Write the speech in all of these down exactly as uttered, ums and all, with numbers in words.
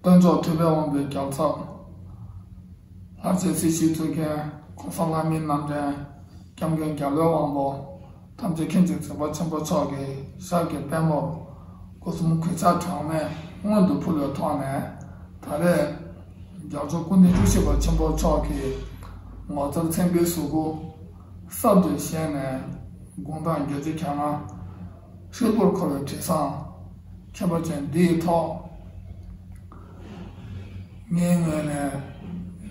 སྟོན་མཆོག་ཐུབ་པའི་དབང་པོའི་རྒྱལ་ཚབ། ལྷར་བཅས་སྲིད་ཞིའི་གཙུག་རྒྱན་གོང་ས་ལྷ་མིའི་རྣམ་འདྲེན། སྐྱབས་མགོན་རྒྱལ་བའི་དབང་པོ་ཐམས་ཅད་མཁྱེན་ཅིང་གཟིགས་པ་ཆེན་པོ་མཆོག་གི་ཞབས་ཀྱི་པད་མོར་སྒོ་གསུམ་གུས་ཕྱག་གྲངས་མེད་སྔོན་དུ་ཕུལ་བའི་ཐོག་ནས། ད་རེས་རྒྱལ་མཆོག་སྐུ་ཕྲེང་བཅུ་བཞི་པ་ཆེན་པོ་མཆོག་གི་ངོ་མཚར་མཚན་དཔེའི་གཟུགས་སྐུ་གསར་དུ་བཞེངས་ནས། དགུང་གྲངས་བརྒྱད་ཅུ་གྱ་ལྔ་ཧྲིལ་པོར་འཁོར་བའི་དྲི་བཟང་ཁྱད་པར་ཅན་འདིའི་ཐོག་ངའི་ངོས་ནས་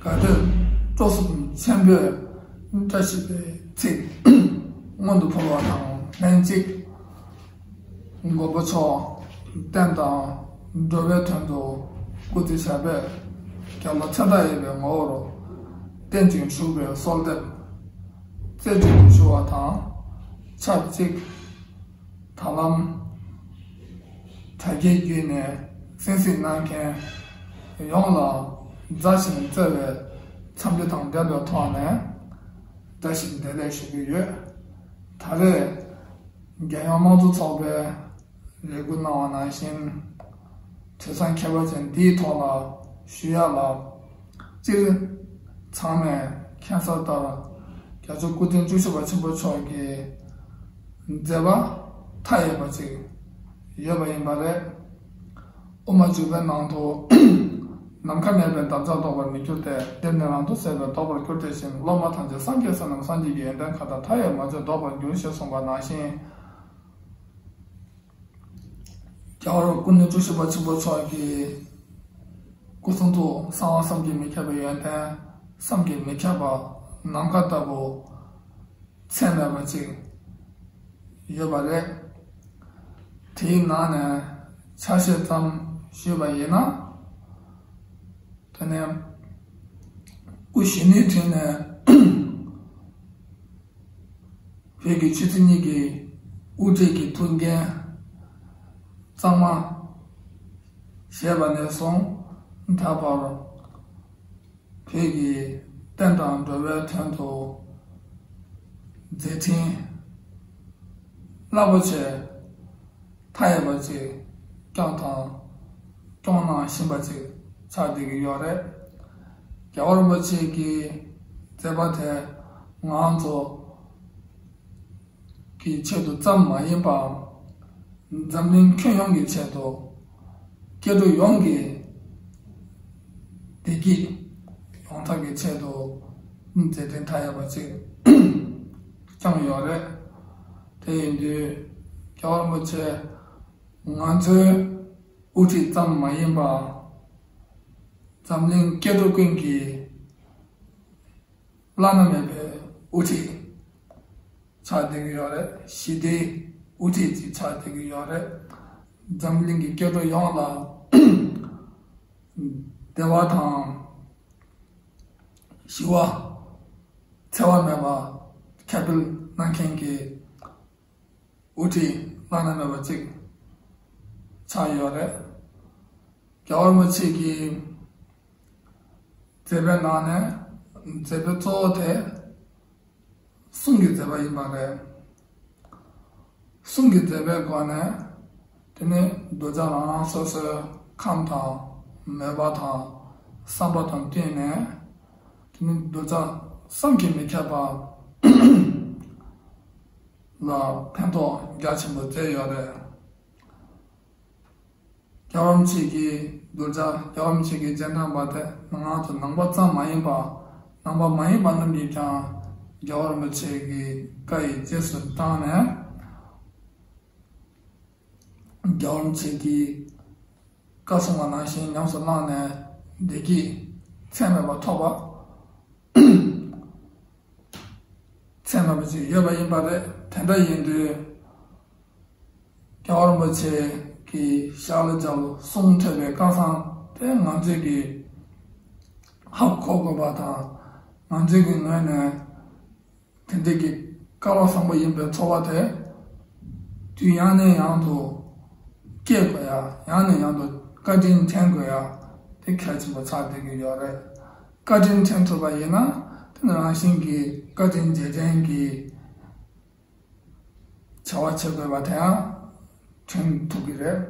དགའ་སྟོན་སྤྲོ་གསུམ་ཆེན་པོས་བཀྲ་ཤིས་པའི་ཚིག་སྔོན་དུ་ཕུལ་བ་དང་ལྷན་ཅིག་མགོན་པོ་མཆོག་བསྟན་དང་འགྲོ་བའི་དོན་དུ་སྐུ་ཚེ་ཞབས་པད་རྒྱ་ལོ་ཚད་མེད་ཡོད་པའི་ངོ་བོར་བརྟན་ཅིང་བཞུགས་པའི་གསོལ་འདེབས་རྩེ་གཅིག་ཏུ་ཞུ་བ་དང་ཆབས་ཅིག་ད་ལམ་དྲ་རྒྱའི་བརྒྱུད་ནས་གསན་གཟིགས་གནང་མཁན་ཡོངས་ལ་མཛའ་ཞིང་བརྩེ་བའི་འཚམས་འདྲི་དང་འབྲེལ་བའི་ཐོག་ནས་བཀྲ་ཤིས་བདེ་ལེགས་ཞུ་གི་ཡོད། ད་རེས་རྒྱལ་ཡོངས་དམངས་གཙོ་ཚོགས་པའི་ལས་འགུལ་གནང་བ་ནང་བཞིན། དུས་བཟང་ཁྱད་པར་ཅན་འདིའི་ཐོག་ལ་ཞུ་ཡག་ལ། སྤྱིར་ཚང་མས་མཁྱེན་གསལ་ལྟར། རྒྱལ་མཆོག་སྐུ་ཕྲེང་བཅུ་བཞི་པ་ཆེན་པོ་མཆོག་གི་མཛད་པ་མཐའ་ཡས་པ་ཅིག་ཡོད་པ་ཡིན་པ་རེད། དབུ་མ་འཇུག་པའི་ནང་དུ། ནམ་མཁའ་མེད་པའི་འདབ་ཆགས་ལྡོག་པར་མི་འགྱུར་ཏེ། འདིར་ནི་རང་དུ་ཟད་པས་ལྡོག་པར་འགྱུར་ཏེ་བཞིན། སློབ་མ་ཐམས་ཅད་སངས་རྒྱས་བསོད་ནམས་སངས་རྒྱས་ཀྱི་ཡོན་ཏན་མཁའ་ལྟར་མཐའ་ཡས་མ་བརྗོད་ལྡོག་པར་འགྱུར་ཞེས་གསུངས་པ་ནང་བཞིན། རྒྱལ་བ་རིན་པོ་ཆེ་སྐུ་ཕྲེང་བཅུ་བཞི་པ་ཆེན་པོ་མཆོག་གི་སྐུ་གསུང་ཐུགས་གསང་བ་བསམ་གྱིས་མི་ཁྱབ་པའི་ཡོན་ཏན་བསམ་གྱིས་མི་ཁྱབ་པ་ནམ་མཁའ་ལྟ་བུ་ཚད་མེད་པ་ཅིག་ཡོད་པ་རེད། དེའི་ནང་ནས་ཆ་ཤས་ཙམ་ཞུས་པ་ཡིན་ན། དེ་ནས་སྐུ་གཞོན་ནུའི་དུས་ནས་བོད་ཀྱི་ཆོས་སྲིད་གཉིས་ཀྱི་དབུ་ཁྲིད་ཀྱི་ཐུགས་འགན་གཙང་མ་བཞེས་པ་ནས་བཟུང་ད་བར་བོད་ཀྱི་བསྟན་དང་འགྲོ་བའི་དོན་དུ་མཛད་འཕྲིན་རླབས་པོ་ཆེ་མཐའ་ཡས་པ་ཅིག་བསྐྱངས་དང་སྐྱོང་གནང་བཞིན་པ་ཅིག་ཆགས་བསྡད་ཀྱི་ཡོད་རེད། རྒྱལ་བ་རིན་པོ་ཆེ་གི་མཛད་པ་དེ་ང་ཚོ་གི་ཆེད་དུ་ཙམ་མ་ཡིན་པའང་འཛམ་གླིང་ཁྱོན་ཡོངས་ཀྱི་ཆེད་དུ། སྐྱེ་འགྲོ་ཡོངས་ཀྱི་བདེ་སྐྱིད་ཡོང་ཐབས་ཀྱི་ཆེད་དུ་མཛད་འཕྲིན་མཐའ་ཡས་པ་ཅིག་བསྐྱངས་ཡོད་རེད། དེ་ཡིན་དུས་རྒྱལ་བ་རིན་པོ་ཆེ་ང་ཚོའི་དབུ་ཁྲིད་ཙམ་མ་ཡིན་པ། འཛམ་གླིང་སྐྱེ་འགྲོ་ཀུན་གྱི་བླ་ན་མེད་པའི་དབུ་ཁྲིད་ཆགས་བསྡད་ཀྱི་ཡོད་རེད། ཞི་བདེའི་དབུ་ཁྲིད་ཅིག་ཆགས་བསྡད་ཀྱི་ཡོད་རེད། འཛམ་གླིང་གི་སྐྱེ་འགྲོ་ཡོངས་ལ་བདེ་བ་དང་ཞི་བ་འཚེ་བ་མེད་པ་ཁྱབ་སྤེལ་གནང་མཁན་གྱི་དབུ་ཁྲིད་བླ་ན་མེད་པ་ཅིག་ཆགས་ཡོད་རེད། རྒྱལ་བ་རིན་པོ་ཆེ་གི་མཛད་པའི་ནང་ནས་མཛད་པའི་གཙོ་བོ་དེ་གསུང་གི་མཛད་པ་ཡིན་པ་རེད། གསུང་གི་མཛད་པའི་སྒོ་ནས་དེ་ནི་གདུལ་བྱ་རང་རང་སོ་སོའི་ཁམས་དང་མོས་པ་དང་བསམ་པ་དང་བསྟུན་ནས། དེ་ནི་གདུལ་བྱ་བསམ་གྱིས་མི་ཁྱབ་པ་ལ་ཕན་ཐོགས་རྒྱ་ཆེན་པོ་མཛད་ཡོད་རེད། རྒྱལ་བ་རིན་པོ་ཆེ་གི་གདུལ་བྱ་རྒྱལ་བ་རིན་པོ་ཆེ་གི་རྗེས་འབྲང་པ་དེ་ང་ཚོ་ནང་པ་ཙམ་མ་ཡིན་པ། ནང་པ་མ་ཡིན་པ་རྣམས་ཀྱིས་ཀྱང་རྒྱལ་བ་རིན་པོ་ཆེ་གི་བཀའ་ཡི་རྗེས་སུ་འབྲངས་ནས། རྒྱལ་བ་རིན་པོ་ཆེ་གི་བཀའ་གསུང་བ་ནང་བཞིན་ཉམས་སུ་བླངས་ནས་བདེ་སྐྱིད་ཚད་མེད་པ་ཐོབ་པ། ཚད་མེད་པ་ཅིག་ཡོད་པ་ཡིན་པ་རེད། དེ་འདྲ་ཡིན་དུས། རྒྱལ་བ་རིན་པོ་ཆེ་གི་ཞལ་ལ་མཇལ་གསུང་ཐོས་པའི་སྐལ་བཟང་དེ་ང་ཚོས་ཀྱིས་ཧ་གོ་དགོས་པ་དང་། ང་ཚོས་ཀྱི་ངོས་ནས་དེ་འདྲའི་གི་སྐལ་བ་བཟང་པོ་ཡིན་པའི་ཚོར་བ་དེ་དུས་ཡང་ནས་ཡང་དུ་སྐྱེ་དགོས་ཡ། ཡང་ནས་ཡང་དུ་བཀའ་དྲིན་དྲན་དགོས་ཡ་དེ་གལ་ཆེན་པོ་ཆགས་བསྡད་ཀྱི་ཡོད་རེད། བཀའ་དྲིན་དྲན་ཐུབ་པ་ཡིན་ན་དེ་ནི་རང་བཞིན་གྱིས་བཀའ་དྲིན་རྗེས་དྲན་གྱི་བྱ་བ་བྱེད་དགོས་པ་དེའང་དྲན་ཐུབ་ཀྱི་རེད།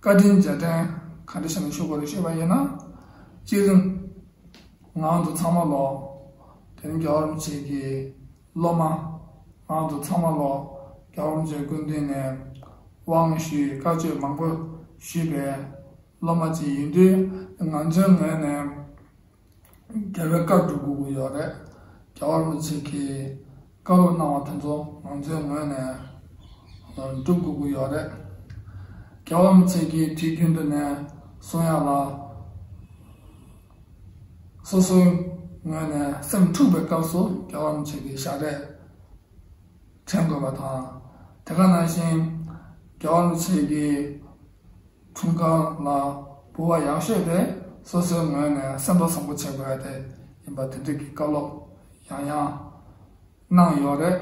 བཀའ་དྲིན་རྗེས་དྲན་ ག་འདྲ་བྱས་ནས་ཞུ་དགོས་རེད་ཞུས་པ་ཡིན་ན། སྤྱིར་ང་ཚོ་ཚང་མ་ལོ། དེ་ནི་རྒྱལ་བ་རིན་པོ་ཆེ་གི་སློབ་མ། ང་ཚོ་ཚང་མ་ལོ། རྒྱལ་བ་རིན་པོ་ཆེའི་སྐུ་མདུན་ནས་དབང་ཞུས། བཀའ་ཆོས་མང་པོ་ཞུས་པའི་སློབ་མ་ཅིག་ཡིན་དུས། ང་ཚོའི་ངོས་ནས་རྒྱལ་བའི་བཀའ་སྒྲུབ་དགོས་ཀྱི་ཡོད་རེད། རྒྱལ་བ་རིན་པོ་ཆེ་གིས་བཀའ་སློབ་གནང་བ་དེ་ཚོ་ང་ཚོའི་ངོས་ནས་སྒྲུབ་དགོས་ཀྱི་ཡོད་རེད། རྒྱལ་བ་རིན་པོ་ཆེ་གིས་དུས་རྒྱུན་དུ་ནས་གསུང་ཡག་ལ། སོ་སོའི་ངོས་ནས་སེམས་འཁྲུགས་པའི་སྐབས་སུ་རྒྱལ་བ་རིན་པོ་ཆེ་གི་ཞལ་རས་དྲན་དགོས་པ་དང་། དེ་ག་ནང་བཞིན་རྒྱལ་བ་རིན་པོ་ཆེ་གི་འཁྲུངས་སྐར་ལ་འབུལ་བ་ཡག་ཤོས་དེ་སོ་སོའི་ངོས་ནས་སེམས་པ་བཟང་པོ་བྱེད་དགོས་ཡ་དེ་ཡིན་པ་དེ་འདྲ་གི་བཀའ་སློབ་ཡང་ཡང་གནང་ཡོད་རེད།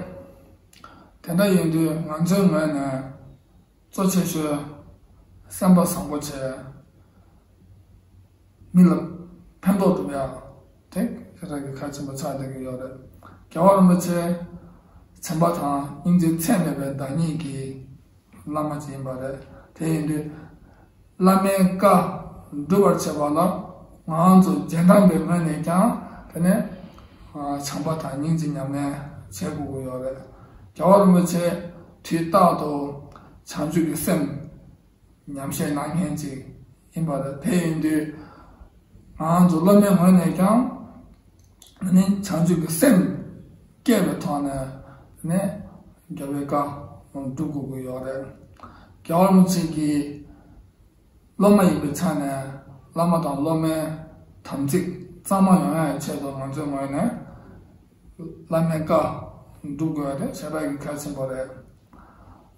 དེ་འདྲ་ཡིན་དུས་ང་ཚོའི་ངོས་ནས་གཙོ་ཆེ་ཤོས་སེམས་པ་བཟང་པོ་བྱས། མི་ལ་ཕན་ཐོགས་ཐུབ་ཡ་དེ་ཞེ་དྲག་གི་གལ་ཆེན་པོ་ཆགས་བསྡད་ཀྱི་ཡོད་རེད། རྒྱལ་བ་རིན་པོ་ཆེ་བྱམས་པ་དང་སྙིང་རྗེ་ཚད་མེད་པའི་བདག་ཉིད་ཀྱི་བླ་མ་ཅིག་ཡིན་པ་རེད། དེ་ཡིན་དུས་བླ་མའི་བཀའ་སྒྲུབ་པར་བྱེད་པ་ལ་ང་ཚོ་རྗེས་འབྲང་པའི་ངོས་ནས་ཀྱང་དེ་ནས་བྱམས་པ་དང་སྙིང་རྗེ་ཉམས་ལེན་བྱེད་དགོས་ཀྱི་ཡོད་རེད། རྒྱལ་བ་རིན་པོ་ཆེ་དུས་རྟག་ཏུ་བྱང་ཆུབ་ཀྱི་སེམས་ཉམས་བཞེས་གནང་མཁན་ཅིག་ཡིན་པ་རེད། དེ་ཡིན་དུས་ང་ཚོ་སློབ་མའི་ངོས་ནས་ཀྱང་ནི་བྱང་ཆུབ་ཀྱི་སེམས་བསྐྱེད་པའི་ཐོག་ནས་ནི་རྒྱལ་བའི་བཀའ་སྒྲུབ་དགོས་ཀྱི་ཡོད་རེད། རྒྱལ་བ་རིན་པོ་ཆེ་གི་སློབ་མ་ཡིན་པའི་ཆ་ནས་བླ་མ་དང་སློབ་མའི་དམ་ཚིག་གཙང་མ་ཡོང་ཡག་ཆེད་དུ་ང་ཚོའི་ངོས་ནས་བླ་མའི་བཀའ་སྒྲུབ་དགོས་པ་དེ་ཞེ་དྲག་གི་གལ་ཆེན་པོ་རེད།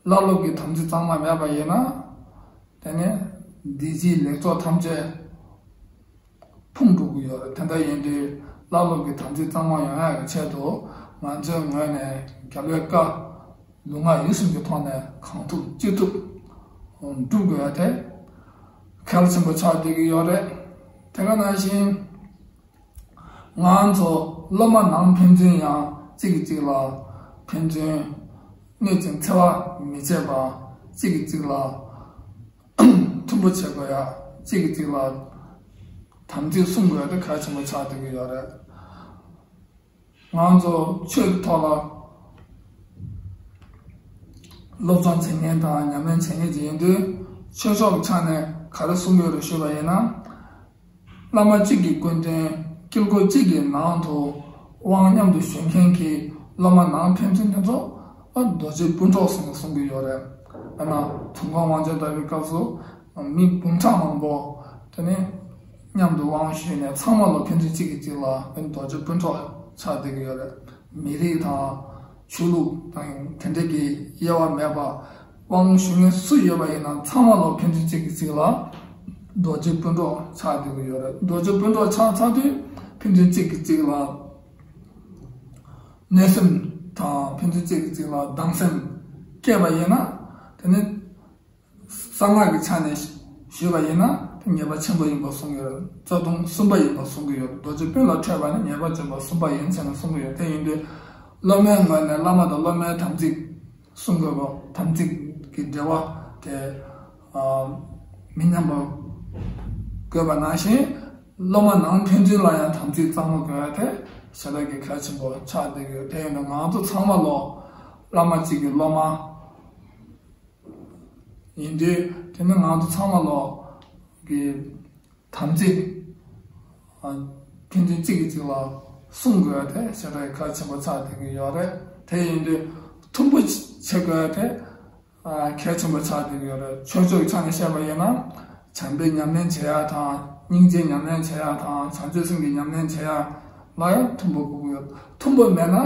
བླ་སློབ་ཀྱི་དམ་ཚིག་གཙང་མ་མེད་པ་ཡིན་ན། དེ་ནས་འདི་ཕྱིའི་ལེགས་ཚོགས་ཐམས་ཅད་ཕུང་འགྲོ་གི་ཡོད་རེད། དེ་འདྲ་ཡིན་དུས་བླ་སློབ་ཀྱི་དམ་ཚིག་གཙང་མ་ཡོང་ཡག་གི་ཆེད་དུ་ང་ཚོའི་ངོས་ནས་རྒྱལ་བའི་བཀའ་ལུས་ངག་ཡིད་གསུམ་གྱི་ཐོག་ནས་གང་ཐུབ་ཅི་ཐུབ་སྒྲུབ་དགོས་ཡ་དེ་གལ་ཆེན་པོ་ཆགས་བསྡད་ཀྱི་ཡོད་རེད། དེ་ག་ནང་བཞིན། ང་ཚོ་སློབ་མ་ནང་ཕན་ཚུན་ཡང་གཅིག་གིས་གཅིག་ལ་ཕན་ཚུན་གནོད་ཅིང་འཚེ་བ་མི་བྱེད་པ། གཅིག་གིས་གཅིག་ལ་མཐུན་པོ་བྱེད་དགོས་ཡ། གཅིག་གིས་གཅིག་ལ་དམ་ཚིག་སྲུང་དགོས་ཡ་དེ་གལ་ཆེན་པོ་ཆགས་བསྡད་ཀྱི་ཡོད་རེད། ང་ཚོ་ཆོས་ཀྱི་ཐོག་ལ་སློབ་སྦྱོང་བྱེད་མཁན་དང་ཉམས་ལེན་བྱེད་མཁན་ཅིག་ཡིན་དུས། ཆོས་ཕྱོགས་ཀྱི་ཆ་ནས་ག་རེ་གསུང་གི་ཡོད་རེད་ཞུས་པ་ཡིན་ན། བླ་མ་གཅིག་གི་སྐུ་མདུན་དཀྱིལ་འཁོར་གཅིག་གི་ནང་དུ་དབང་མཉམ་དུ་ཞུ་མཁན་གྱི་སློབ་མ་ནང་ཕན་ཚུན་དེ་ཚོ་རྡོ་རྗེ་སྤུན་གྲོགས་ཟེར་ནས་གསུང་གི་ཡོད་རེད། དཔེར་ན་དུང་དཀར་དབང་ཆེན་ལྟ་བུའི་སྐབས་སུ་མི་འབུམ་ཕྲག་མང་པོ་དེ་ནི་མཉམ་དུ་དབང་ཞུས་ནས་ཚང་མ་ལ་ཕན་ཚུན་གཅིག་གིས་གཅིག་ལ་རྡོ་རྗེ་སྤུན་གྲོགས་ཆགས་བསྡད་ཀྱི་ཡོད་རེད། མི་རིགས་དང་ཆོས་ལུགས་དང་དེ་འདྲ་གི་དབྱེ་བ་མེད་པ། དབང་ཞུ་མཁན་སུ་ཡོད་པ་ཡིན་ན་ཚང་མ་ལ་ཕན་ཚུན་གཅིག་གིས་གཅིག་ལ་རྡོ་རྗེ་སྤུན་གྲོགས་ཆགས་བསྡད་ཀྱི་ཡོད་རེད། རྡོ་རྗེ་སྤུན་གྲོགས་ཆགས་ཚར་དུས་ཕན་ཚུན་གཅིག་གིས་གཅིག་ལ་གནོད་སེམས་དང་ཕན་ཚུན་གཅིག་གིས་གཅིག་ལ་སྡང་སེམས་སྐྱེས་པ་ཡིན་ན། དེ་ནི་གསང་སྔགས་ཀྱི་ཆ་ནས་ཞུས་པ་ཡིན་ན་དེ་ཉེས་པ་ཆེན་པོ་ཡིན་པ་གསུང་གི་ཡོད། རྩ་ལྟུང་གསུམ་པ་ཡིན་པ་གསུང་གི་ཡོད། རྡོ་རྗེ་སྤུན་ལ་འཕྲད་པ་ནི་ཉེས་པ་བྱེད་པ་གསུམ་པ་ཡིན་ཟེར་ནས་གསུང་གི་ཡོད། དེ་ཡིན་དུས་སློབ་མའི་ངོས་ནས་བླ་མ་དང་སློབ་མའི་དམ་ཚིག་སྲུང་དགོས་པ། དམ་ཚིག་གི་འབྲེལ་བ་དེ་ཨ་མི་ཉམས་པ་དགོས་པ་ནང་བཞིན། སློབ་མ་ནང་ཕན་ཚུན་ལ་ཡང་དམ་ཚིག་གཙང་མ་དགོས་ཡ་དེ་ཞེ་དྲག་གི་གལ་ཆེན་པོ་ཆགས་བསྡད་ཀྱི་ཡོད། དེ་ཡིན་ན་ང་ཚོ་ཚང་མ་ལོ་བླ་མ་གཅིག་གི་སློབ་མ་ཡིན་དུས། དེ་ནི་ང་ཚོ་ཚང་མ་ལོ་གི་དམ་ཚིག་ཨ་ཕན་ཚུན་གཅིག་གིས་གཅིག་ལ་སྲུང་དགོས་ཡ་དེ་ཞེ་དྲག་གི་གལ་ཆེན་པོ་ཆགས་བསྡད་ཀྱི་ཡོད་རེད། དེ་ཡིན་དུས་མཐུན་པོ་བྱེད་དགོས་ཡ་དེ་ཨ་གལ་ཆེན་པོ་ཆགས་བསྡད་ཀྱི་ཡོད་རེད། ཆོས་ཕྱོགས་ཀྱི་ཆ་ནས་བཤད་པ་ཡིན་ན། བྱམས་པའི་ཉམས་ལེན་བྱེད་ཡག་དང་། སྙིང་རྗེའི་ཉམས་ལེན་བྱེད་ཡག་དང་། བྱང་ཆུབ་སེམས་ཀྱི་ཉམས་ལེན་བྱེད་ཡག་ལ་ཡང་མཐུན་པོ་དགོས་ཀྱི་ཡོད། མཐུན་པོ་མེད་ན་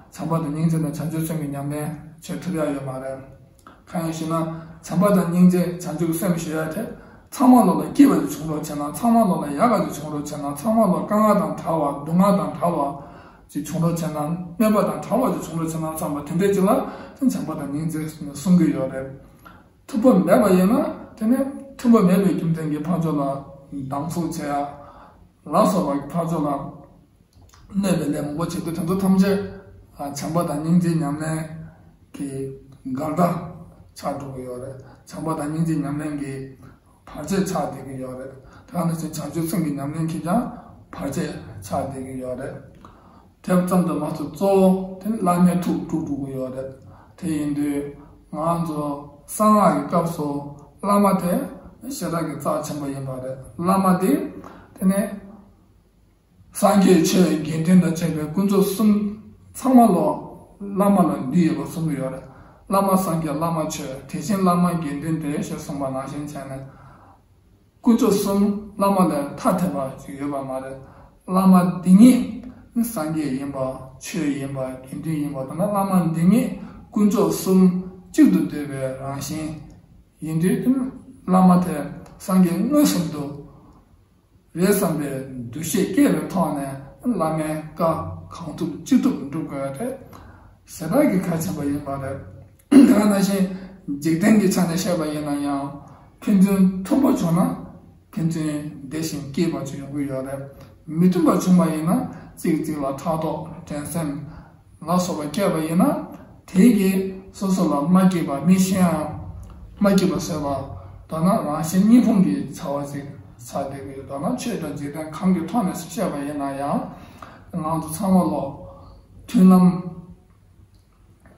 བྱམས་པ་དང་སྙིང་རྗེ་དང་བྱང་ཆུབ་སེམས་ཀྱི་ཉམས་ལེན་བྱེད་ཐུབ་ཡག་ཡོད་མ་རེད། གང་ཡིན་ཞུས་ན། བྱམས་པ་དང་སྙིང་རྗེ་བྱང་ཆུབ་སེམས་ཞུ་ཡག་དེ་ཚང་མ་ལོ་ལ་སྐྱིད་པ་ཅིག་བྱུང་རོགས་བྱས་ན། ཚང་མ་ལོ་ལ་ཡག་ག་ཅིག་བྱུང་རོགས་བྱས་ན། ཚང་མ་ལོ་དཀའ་ངལ་དང་བྲལ་བ། སྡུག་བསྔལ་དང་བྲལ་བ་ཅིག་བྱུང་རོགས་བྱས་ན། གནོད་པ་དང་བྲལ་བ་ཅིག་བྱུང་རོགས་བྱས་ན་བསམ་པ་དེ་འདྲས་ཅིག་ལ་དེ་བྱམས་པ་དང་སྙིང་རྗེ་གསུང་གི་ཡོད་རེད། མཐུན་པོ་མེད་པ་ཡིན་ན་དེ་ནི་མཐུན་པོ་མེད་པའི་རྒྱུ་མཚན་གྱིས་ཕར་ཕྱོགས་ལ་སྡང་ཟུག་བྱེད་ཡ་ལ་སོགས་པ་ཕར་ཕྱོགས་ལ་གནོད་པའི་ལས་མང་པོ་བྱེད་དུས། དེ་ཚོ་ཐམས་ཅད་ཨ་བྱམས་པ་དང་སྙིང་རྗེའི་ཉམས་ལེན་གྱི་འགལ་ཟླ་ཆགས་འགྲོ་གི་ཡོད་རེད། བྱམས་པ་དང་སྙིང་རྗེའི་ཉམས་ལེན་གྱི་ བར་ཆད་ཆགས་བསྡད་ཀྱི་ཡོད་རེད། དེ་ག་ནང་བཞིན་བྱང་ཆུབ་སེམས་ཀྱི་ཉམས་ལེན་གྱིས་ཀྱང་བར་ཆད་ཆགས་བསྡད་ཀྱི་ཡོད་རེད། དེ་ཙམ་དུ་མ་ཟད་གཙོ་བོ་དེ་ནི་བླ་མའི་ཐུགས་དཀྲུགས་དཀྲུགས་ཀྱི་ཡོད་རེད། དེ་ཡིན་དུས་ང་ཚོ་གསང་སྔགས་ཀྱི་སྐབས་སུ་བླ་མ་དེ་ཞེ་དྲག་གི་རྩ་ཆེན་པོ་ཡིན་པ་རེད། བླ་མ་དེ་དེ་ནི་སངས་རྒྱས་ཆོས་དགེ་འདུན་དང་བཅས་པའི་ཀུན་རྫོབ་གསུམ་ཚང་མ་ལོ་བླ་མ་ལ་འདུས་ཡོད་པ་གསུངས་ཀྱི་ཡོད་རེད། བླ་མ་སངས་རྒྱས་བླ་མ་ཆོས་དེ་བཞིན་བླ་མ་དགེ་འདུན་ཏེ་ཞེས་གསུངས་པ་ནང་བཞིན་བྱས་ནས། ཀུན་རྫོབ་གསུམ་བླ་མ་ལས་ཐ་དད་པ་ཅིག་ཡོད་པ་མ་རེད། བླ་མ་འདི་ཉིད་ནི་སངས་རྒྱས་ཡིན་པ། ཆོས་ཡིན་པ། དགེ་འདུན་ཡིན་པ་དང་། བླ་མ་འདི་ཉིད་ཀུན་རྫོབ་གསུམ་གཅིག་ཏུ་འདུས་པའི་རང་བཞིན་ཡིན་དུས། བླ་མ་དེ་སངས་རྒྱས་མངོན་སུམ་དུ་རེད་བསམ་པའི་འདུ་ཤེས་སྐྱེས་པའི་ཐོག་ནས་བླ་མའི་བཀའ་གང་ཐུབ་ཅི་ཐུབ་སྒྲུབ་དགོས་པ་དེ་ཞེ་དྲག་གི་གལ་ཆེན་པོ་ཡིན་པ་རེད། དེ་ག་ནང་བཞིན་འཇིག་རྟེན་གྱི་ཆ་ནས་བཤད་པ་ཡིན་ན་ཡང་། ཕན་ཚུན་མཐུན་པོ་བྱུང་ན་ཕན་ཚུན་བདེ་ཞིང་སྐྱིད་པ་ཅིག་ཡོང་གི་ཡོད་རེད། མི་མཐུན་པ་བྱུང་བ་ཡིན་ན་གཅིག་གཅིག་ལ་ཕྲག་དོག་འགྲན་སེམས་ལ་སོགས་པ་སྐྱེས་པ་ཡིན་ན། དེ་གིས་སོ་སོ་ལ་མ་སྐྱིད་པ། མི་གཞན་ཡང་མ་སྐྱིད་པ་བཟོས་པ། མདོར་ན་རང་གཞན་གཉིས་ཕུང་གི་བྱ་བ་ཅིག་ཆགས་བསྡད་ཀྱི་ཡོད། མདོར་ན་ཆོས་དང་འཇིག་རྟེན་གང་གི་ཐོག་ནས་བཤད་པ་ཡིན་ན་ཡང་། ང་ཚོ་ཚང་མ་ལོ་མཐུན་ལམ་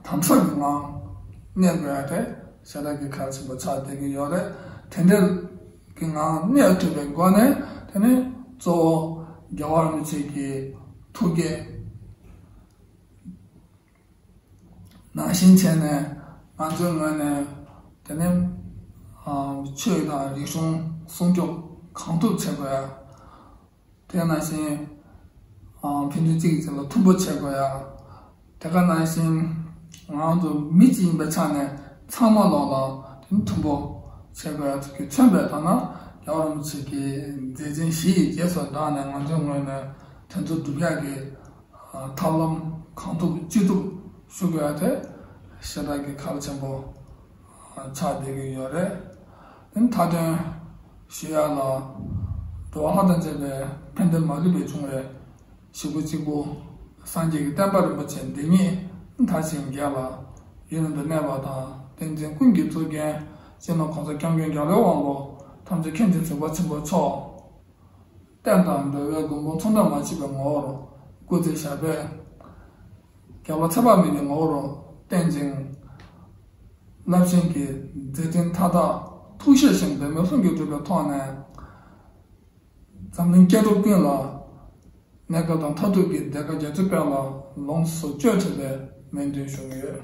དམ་ཟབ་ཀྱི་ངང་གནས་དགོས་ཡ་དེ་ཞེ་དྲག་གི་གལ་ཆེན་པོ་ཆགས་བསྡད་ཀྱི་ཡོད་རེད། དེ་འདྲའི་གི་ངང་གནས་ཐུབ་པའི་སྒོ་ནས། དེ་ནི་གཙོ་བོ་རྒྱལ་བ་རིན་པོ་ཆེ་གི་ཐུགས་བསྐྱེད་ནང་བཞིན་བྱས་ནས། ང་ཚོའི་ངོས་ནས་དེ་ནི་ཨ་ཆོས་དང་རིག་གཞུང་སྲུང་སྐྱོབ་གང་ཐུབ་བྱེད་དགོས་ཡ། དེ་ནང་བཞིན་ཨ་ཕན་ཚུན་གཅིག་གིས་གཅིག་ལ་མཐུན་པོ་བྱེད་དགོས་ཡ། དེ་ག་ནང་བཞིན་ང་ཚོ་མི་གཅིག་ཡིན་པའི་ཆ་ནས་ཚང་མ་ལོག་ལ་དེ་མཐུན་པོ་བྱེད་དགོས་ཡ། དེ་གིས་མཚོན་པའི་ཐོག་ན་རྒྱལ་བ་རིན་པོ་ཆེ་གི་མཛད་འཕྲིན་བཞི་ཡི་རྗེས་སུ་འབྲངས་ནས། ང་ཚོའི་ངོས་ནས་དེ་ཚོ་སྒྲུབ་ཡག་གི་ཐབས་ལམ་གང་ཐུབ་ཅི་ཐུབ་ཞུ་དགོས་ཡ་དེ་ཞེ་དྲག་གི་གལ་ཆེན་པོ་ཆགས་བསྡད་ཀྱི་ཡོད་རེད། དེ་མཐའ་དོན་ཞུ་ཡ་ལ། འགྲོ་བ་ལྷ་དང་བཅས་པའི་ཕན་བདེ་མ་ལུས་པའི་འབྱུང་བའི་གཞི་བོ་གཅིག་པུ་སངས་རྒྱས་ཀྱི་བསྟན་པ་རིན་པོ་ཆེ་འདི་ཉིད་མཐར་ཕྱིན་རྒྱས་ལ་ཡུན་རིང་དུ་གནས་པ་དང་། བསྟན་འཛིན་ཀུན་གྱི་གཙུག་རྒྱན་སྤྱི་ནོར་༸གོང་ས་༸སྐྱབས་མགོན་རྒྱལ་བའི་དབང་པོ་ཐམས་ཅད་མཁྱེན་ཅིང་གཟིགས་པ་ཆེན་པོ་མཆོག་བསྟན་དང་འགྲོ་བའི་མགོན་པོ་མཚུངས་ཟླ་མ་མཆིས་པའི་ངོ་བོར་སྐུ་ཚེ་ཞབས་པད་བསྐལ་པ་ཚེ་དཔག་མེད་ཀྱི་ངོ་བོར་བརྟན་ཅིང་། རླབས་ཆེན་གྱི་མཛད་འཕྲིན་མཐའ་དག་ཐུགས་བཞེད་བཞིན་འབད་མེད་ལྷུན་གྱིས་གྲུབ་པའི་ཐོག་ནས། འཛམ་གླིང་སྐྱེ་འགྲོ་ཀུན་ལ་གནས་སྐབས་དང་མཐར་ཐུག་གི་བདེ་དགའ་རྒྱ་མཚོའི་དཔལ་ལ་ལོངས་སུ་སྤྱོད་ཐུབ་པའི་སྨོན་འདུན་ཞུ་གི་ཡོད།